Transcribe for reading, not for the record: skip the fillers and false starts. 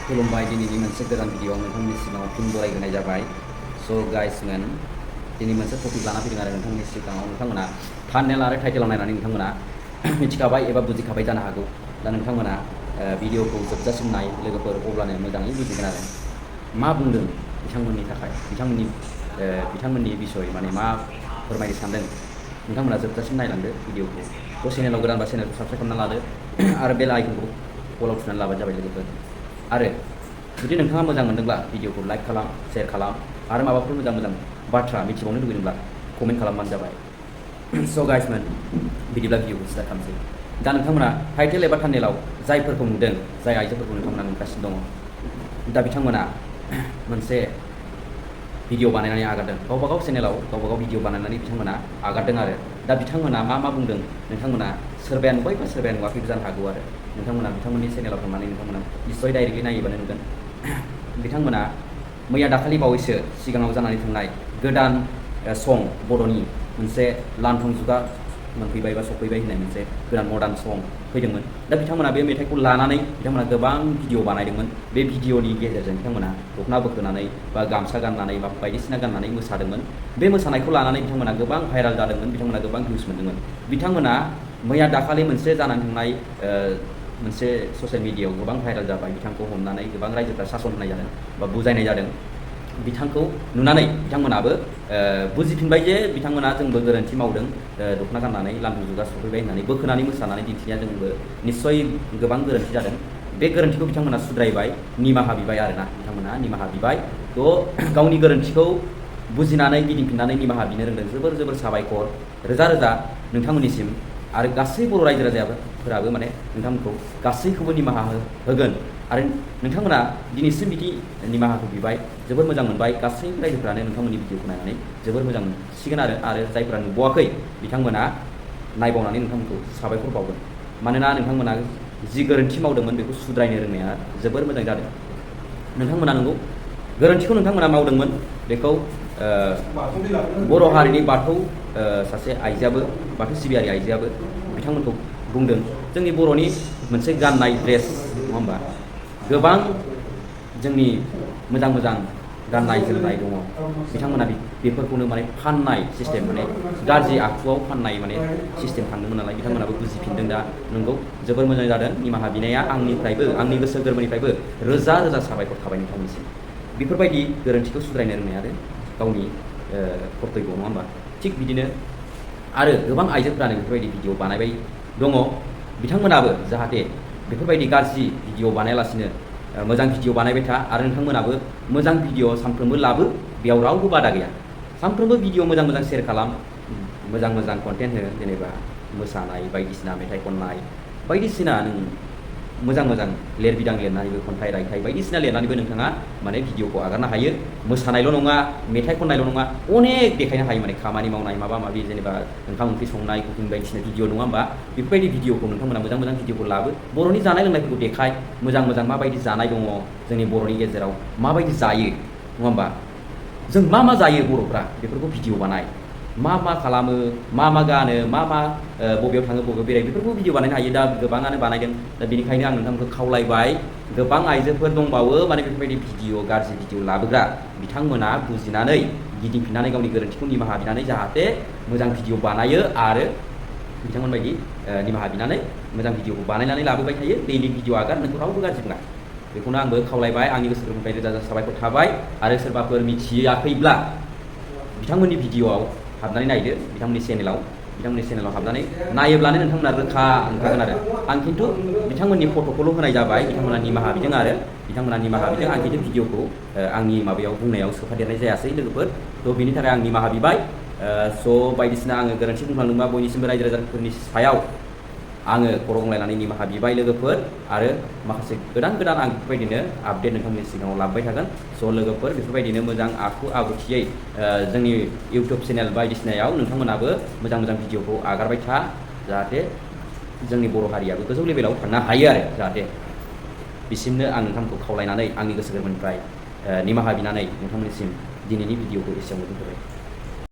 खुलुमबाय दिनैनि मोनसे गोदान भिडिअ नोंथांनि सिगाङाव फिन बरायग्रोनाय जाबाय। स' गाइसमोन दिनै मोनसे टपिक लाना फैदों आरो नोंथांनि सिगाङाव नोंथांमोना थाम्बनेल आरो टाइटेलाव नायनानै नोंथांमोना मिथिखाबाय एबा बुजिखाबाय जानो हागौ। दा नोंथांमोना भिडिअखौ जोबजासिम नाय लोगोफोर, अब्लानो मोजाङै बुजिगोन आरो मा बुंदों बिथांमोननि थाखाय बिथांमोननि बिसय माने मा फोरमायनो सानदों। नोंथांमोना जोबजासिम नायलांदो भिडिअखौ। थ' चेनेलाव गोदानबा चेनेलखौ साबस्क्राइब खालामना लादो आरो बेल आइकनखौ अलाव थुनानै लाबानो जाबाय लोगोफोर। आरो जुदि नोंथाङा मोजां मोनदोंब्ला भिडिअखौ लाइक खालाम, शेयार खालाम आरो माबाफोर मोजां बाथ्रा मिथिबावनो लुबैदोंब्ला कमेन्ट खालामबानो जाबाय। स' गाइसमोन बिदिब्ला भिडिअखौ स्टार्ट खालामसै। दा नोंथांमोना टाइटेल एबा थाम्बनेलाव जायफोरखौ नुदों, जाय आइजोफोरखौ नोंथांमोना नुगासिनो दङ, दा बिथांमोना मोनसे भिडिअ बानायनानै आगारदों। गावबागाव चेनेलाव गावबागाव भिडिअ बानायनानै बिथांमोना आगारदों आरो दा बिथांमोना मा बुंदों नोंथांमोना सोरबाया नुबाय बा सोरबाया नुवाखैबो जानो हागौ आरो नोंथांमोना बिथांमोननि चेनेलाव थांनानै नोंथांमोना निस्सय डाइरेक्टलि नायोबानो नुगोन। बिथांमोना मैया दाखालि बावैसो सिगाङाव जानानै थांनाय गोदान सं बर'नि मोनसे लान्थं जुगा मोनफैबाय बा सफैबाय होननाय मोनसे गोदान मडार्न सं फैदोंमोन। दा बिथांमोना बे मेथाइखौ लानानै बिथांमोना गोबां भिडिअ बानायदोंमोन। बे भिडिअनि गेजेरजों बिथांमोना दख'ना बोखोनानै बा गामसा गाननानै बा बायदिसिना गाननानै मोसादोंमोन। बे मोसानायखौ लानानै बिथांमोना गोबां भाइराल जादोंमोन, बिथांमोना गोबां भिउस मोन्दोंमोन। बिथांमोना मैया दाखालि मोनसे जानानै थांनाय मोनसे ससियेल मिडियायाव गोबां भाइराल जाबाय। बिथांखौ हमनानै गोबां रायजोफ्रा सासन होनाय जादों बा बुजायनाय जादों। बिथांखौ नुनानै बिथांमोनाबो बुजिफिनबाय जे बिथांमोना जोंबो गोरोन्थि मावदों, दख'ना गाननानै लान्थं जुगा सफैबाय होननानै बोखोनानै मोसानानै दिन्थिनाया जोंबो निस्सय गोबां गोरोन्थि जादों। बे गोरोन्थिखौ बिथांमोना सुद्रायबाय, निमाहा बिबाय आरोना बिथांमोना निमाहा बिबाय। थ' गावनि गोरोन्थिखौ बुजिनानै गिदिंफिननानै निमाहा बिनो रोंदों। जोबोर साबायखर, रोजा नोंथांमोननिसिम। आरो गासै बर' रायजो राजाफोराबो माने नोंथांमोनखौ गासैखौबो निमाहा होगोन। आरो नोंथांमोना दिनैसिम बिदि निमाहाखौ बिबाय, जोबोर मोजां मोनबाय। गासै रायजोफ्रानो नोंथांमोननि भिडिअखौ नायनानै जोबोर मोजां मोनसिगोन आरो जायफ्रा नुबावाखै बिथांमोना नायबावनानै नोंथांमोनखौ साबायखर बावगोन। मानोना नोंथांमोना जि गोरोन्थि मावदोंमोन बेखौ सुद्रायनो रोंनाया जोबोर मोजां जादों। नोंथांमोना नंगौ गोरोन्थिखौ नोंथांमोना मावदोंमोन। बेखौ बर' हारिनि बाथौ सासे आइजोआबो, बाथौ सिबियारि आइजोआबो बिथांमोनखौ बुंदों। जोंनि बर'नि मोनसे गाननाय ड्रेस नङा होमबा, गोबां जोंनि मोजां गाननाय जोमनाय दङ। बिथांमोना बेफोरखौनो माने फाननाय सिस्टेम, माने गाज्रि आखुआव फाननाय माने सिस्टेम थांदोंमोन नालाय बिथांमोनाबो बुजिफिनदों। दा नंगौ जोबोर मोजां जादों। निमाहा बिनाया आंनिफ्रायबो, आंनि गोसो गोरबोनिफ्रायबो रोजा साबायखर थाबाय नोंथांनिसिम। बेफोरबायदि गोरोन्थिखौ सुद्रायनो रोंनाय आरो गावनि कर्तब्य नङा होमबा। थिग बिदिनो आरो गोबां आइजोफ्रानो बेफोरबायदि भिडिअ बानायबाय दङ। बिथांमोनाबो जाहाथे बेफोरबायदि गाज्रि भिडिअ बानायालासिनो मोजां भिडिअ बानायबाय था। आरो नोंथांमोनाबो मोजां भिडिअ सानफ्रोमबो लाबो, बेयाव रावबो बादा गैया। सानफ्रोमबो भिडिअ मोजां शेयार खालाम, मोजां कन्टेन्ट हो, जेनेबा मोसानाय, बायदिसिना मेथाइ खननाय, बायदिसिना नों मोजां लिरबिदां लिरनानैबो, खन्थाइ रायथाइ बायदिसिना लिरनानैबो नोंथाङा माने भिडिअखौ आगारनो हायो। मोसानायल' नङा, मेथाइ खननायल' नङा, अनेक देखायनो हायो। माने खामानि मावनाय माबा माबि, जेनेबा ओंखाम ओंख्रि संनाय, कुकिं बायदिसिना भिडिअ नङा होमबा। बेफोरबायदि भिडिअखौ नोंथांमोना मोजां भिडिअखौ लाबो। बर'नि जानाय लोंनायफोरखौ देखाय, मोजां माबायदि जानाय दङ जोंनि बर'नि गेजेराव, माबायदि जायो नङा होमबा। जों मा जायो बर'फ्रा, बेफोरखौ भिडिअ बानाय। मा खालामो, मा गानो, बबेयाव थाङो, बबेयाव बेरायो, बेफोरखौ भिडिअ बानायनो हायो। दा गोबाङानो बानायदों। दा बेनिखायनो आं नोंथांखौ खावलायबाय, गोबां आइजोफोर दंबावो माने बेफोरबायदि गाज्रि भिडिअ लाबोग्रा, बिथांमोना बुजिनानै गिदिंफिननानै गावनि गोरोन्थिखौ निमाहा बिनानै जाहाथे मोजां भिडिअ बानायो आरो बिथांमोनबायदि निमाहा बिनानै मोजां भिडिअखौ बानायनानै लाबोबाय थायो। दैलि भिडिअ आगार, नोंखौ रावबो गाज्रि बुङा। बेखौनो आंबो खावलायबाय। आंनि गोसो गोरबोनिफ्राय रोजा साबायखर थाबाय। आरो सोरबाफोर मिथियाखैब्ला बिथांमोननि भिडिअआव हाबनानै नायदो, बिथांमोननि चेनेलाव हाबनानै नायोब्लानो नोंथांमोना रोखा नुखागोन। आरो आं खिन्थु बिथांमोननि फट'खौल' होनाय जाबाय। बिथांमोना निमाहा बिदों आरो आं खिन्थु भिडिअखौ आंनि माबायाव बुंनायाव सोफादेरनाय जायासै लोगोफोर। थ' बेनि थाखाय आं निमाहा बिबाय। स' बायदिसिना आङो गोरोन्थि बुंफ्लांदोंबा बयनिसिमबो रायजो राजाफोरनि सायाव आङो खर' गंलायनानै निमाहा बिबाय लोगोफोर। आरो माखासे गोदान आं बेफोरबायदिनो आपडेट नोंथांमोननि सिगाङाव लाबोबाय थागोन। स' लोगोफोर बेफोरबायदिनो मोजां आखु आब्रुथियै जोंनि इउटुब चेनेल बायदिसिनायाव नोंथांमोनाबो मोजां भिडिअखौ आगारबाय था, जाहाथे जोंनि बर' हारियाबो गोजौ लेभेलाव थांनो हायो। आरो जाहाथे बिसिमनो आं नोंथांखौ खावलायनानै आंनि गोसो गोरबोनिफ्राय निमाहा बिनानै नोंथांमोननिसिम दिनैनि भिडिअखौ एसेयावनो दोनथ'बाय।